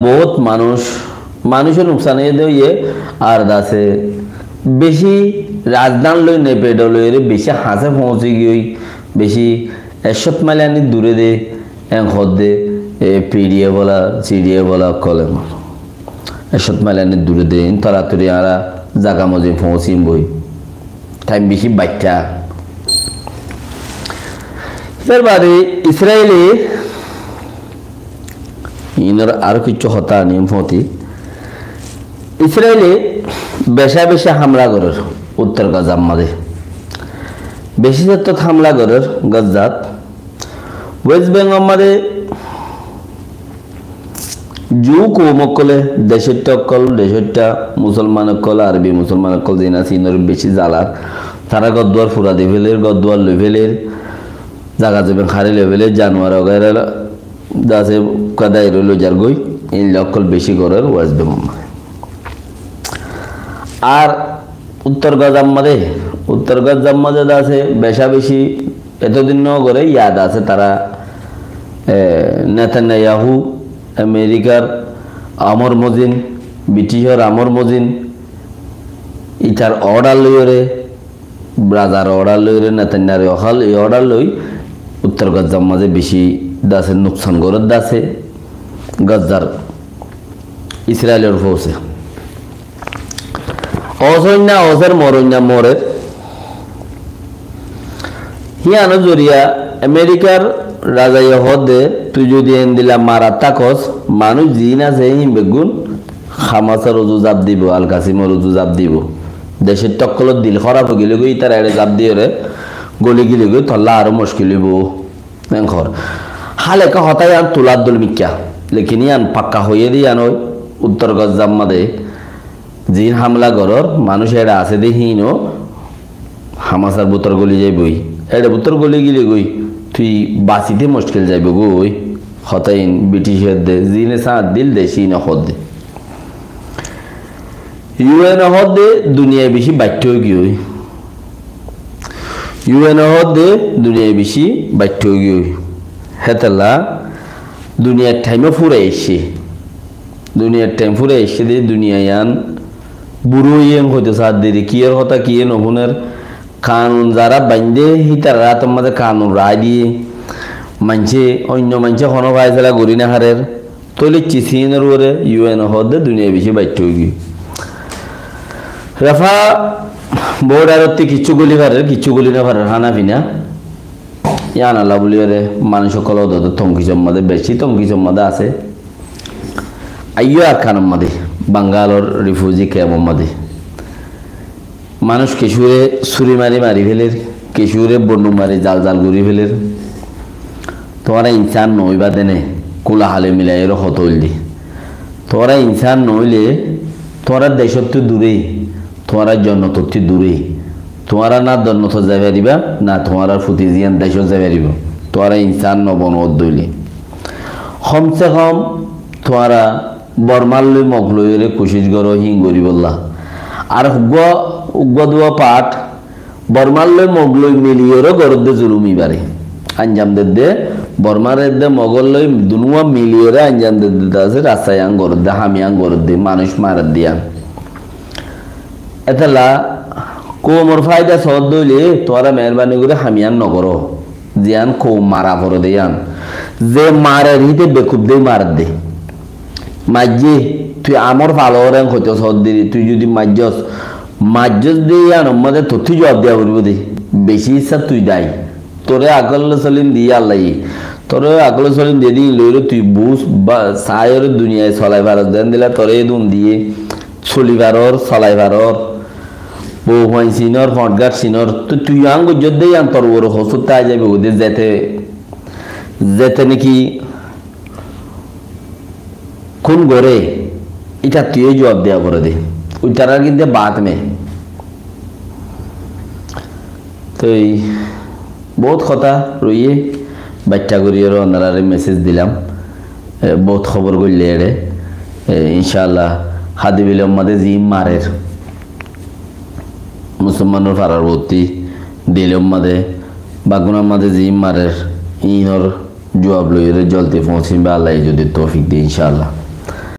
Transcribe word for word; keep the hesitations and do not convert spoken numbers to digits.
bout manúic, manúicor nuksan óiye de óiye, ar dase beci rajdán loi, nepedo loi re beci hañsé foóñsi giyói, beci ekcót mail ani dure de, en hoó de, e, P D F ola, C D F ola ókkole. Ekcót mail ani dure de, in toratori añára zaga mozin foóñsim boi. Taim beci baiththá. Yar bade Israile, inor aró kissú hotá anim foti. Israile beca beca hamla gorer uttor Gazar maze. Beci zottot hamla gorer Gazat. West Bengal maze Ju koum ókkole, decóitta ókkol, decóitta musolman ókkol, Arobi musolman ókkol, ziín asé, inor beci zalar. Tará gór duar fura di féler, gór duar loi féler, zaga zobin hári loi féler, januar wagaira dase kadairo loi zargoi, inla ókkol beci gorer West Bengal maze. Ar uttor Gazar maze, uttor Gazar maze dase beca beci etodin no gore, yad asé tará, e, Netanyahu, Amerikar amor mozin, Briticor amor mozin, itar order loiyore, razar order loiyore, Netanyahur hal ei order loi uttor Gazar maze beci dase nuksan gorer dase Gazar Israilor fóuse. Os óinna oser, mor óinna morer. Híanor zoriya Amerikar razaye hoó de, tui zodi endilla marat tákos, manúic ziín asé híin beggún Hamasor uzu zaf dibo, Al Kasimor uzu zaf dibo. Decóitta ókkolor dil hóraf ói gilé goi, ítara eçe zaf diyore goli gilé goi, tolla aró muckil óibo. Enkor. Háleka hotá yián tular dul mikká. Lekin yián pakka hoiyé de yián ói, uttor Gazar maze ziín hamla gorer, manúic eçe asé de híin ó Hamasor bútore goli zaiboi. Eçe bútore goli gilé goi, tui basite muckil zaibo goi. Hotá iín Britice de, ziíne sáñt dil de, sííne hoó de. U N e hoó de duniyai beci baiththá ói giyói. U N e hoó de duniyai beci baiththá ói giyói. Hétolla duniyar thaim fúrai aiccé. Duniyar thaim fúrai aiccé de duniya yián buro óiye hoito sár de, kiyór hotá kiyé no fúner. Kanun zará baindé, hítarar átor maze kanun raái diyé. Maincé, oinno maincé honó faisala gorí no farer. Tóile iccí sinor uore U N e hoó de duniyai beci baiththá ói giyói. Rafa bordarottú kiccú goli farer, kiccú goli no farer, hána fina. Yián olla buliyóre manúic ókkol ódode tonkisor maze, beci tonkisor maze asé. Aiyó Arkanor maze, Bangalor refugee camp or maze. Manúic kessúre súri mari mari féler, kessúre bonnuk mari zal zal gorí féler. Tuáñra insán no óiba dene, kula hale milaiyóre hotá óilde. Tuáñra insán no óile, tuáñra decóttu dure, tuáñra jonnotottú dure. Tuáñra na jonnotot zai fariba, na tuáñrar futi ziyán decót zai faribo. Tuáñra insán no bono ódde óile. Hom se hom tuáñra Bormar loi Mog loiyóre kucíc goró híin goríbolla. Ar uggúa, uggúa duwa part Bormar loi Mog loi miliyóre goródde zulum ibáre. Anjam dedde, Bormar edde Mogor loi dunúa miliyóre anjam dedde dase rasta yián goródde, ham yián goródde, manúic maredde yián. Étella koumor faida soódde óile tuáñra meérbani gorí ham yián nogoró. Ziyán koum mara forede yián. Ze marer híte bekuf dei maredde. Maijjé, tui amor falor en hoito soódde, tui zodi maijjós, maijjós de yián ommáde tottú juab diya foribó de. Beci issá tui dai. Tore akol solin diye Allaye. Tore akol solin diye de ín loire tui buz ba saiyore duniyai solai faros de endilla tore edun diye. Soli faror, solai faror. Bou fuain sinor, foñtgat sinor. Tui, tui yián goijjós de yián tor uore hosút tai zaibo de zete, zete niki Kun gore, itattú yó juab diya forede. Itarar kinde baat me. Toi bout hotá roiye, baiththá gorí aro onarare message dilam. E, bout hóbor goille ere. E, incállah, Hadi Bilor mazé ziín marer. Musolmanor farar botti, Dilor mazé, Baggunor mazé ziín marer. Iínor juab loiyóre joldi foóñsim ba, Allaye zodi toufik de, incállah.